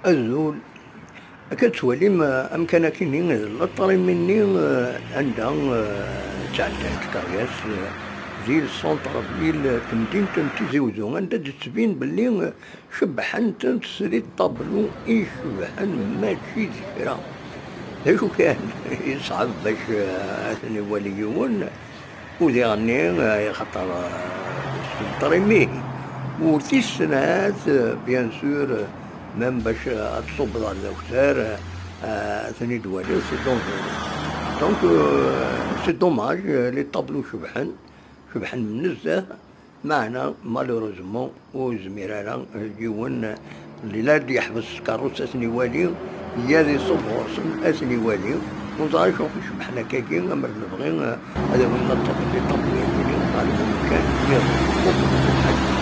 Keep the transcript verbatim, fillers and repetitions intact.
Azul. Akka tettwalim, eh, amkan akini, eh, laṭrimi-nni, eh, anda, eh, ttɛeddant tkeryas, eh, di centre-ville, eh, temdint n Tizi Uzzu, anda d-tettbin belli, eh, cebbḥent-tent s les tableaux icebḥen mačči d kra. D acu kan, yeṣɛeb bac, eh, ad ten-iwali yiwen, u diɣenni, eh, axaṭer, eh, s laṭrimi. U tis snat, eh, bien sûr, eh, même bac, eh, ad tṣubbeḍ ɣer daktar, eh, eh, ad ten-id-waliḍ, c'est dangereux. Donc, euh, c'est dommage, eh, les tableaux cebḥen, cebḥen nezzeh, meɛna, malheureusement, ur yezmir ara, eh, yiwen, eh, la d-yeḥbes s tkeṛṛust ad ten-iwali, ya d iṣubb ɣur-sen ad ten-iwali. Ur neẓri acu icebḥen akkagi, amer nebɣi, eh, ad awin les tableaux-agi ɣer umkan-nniḍen.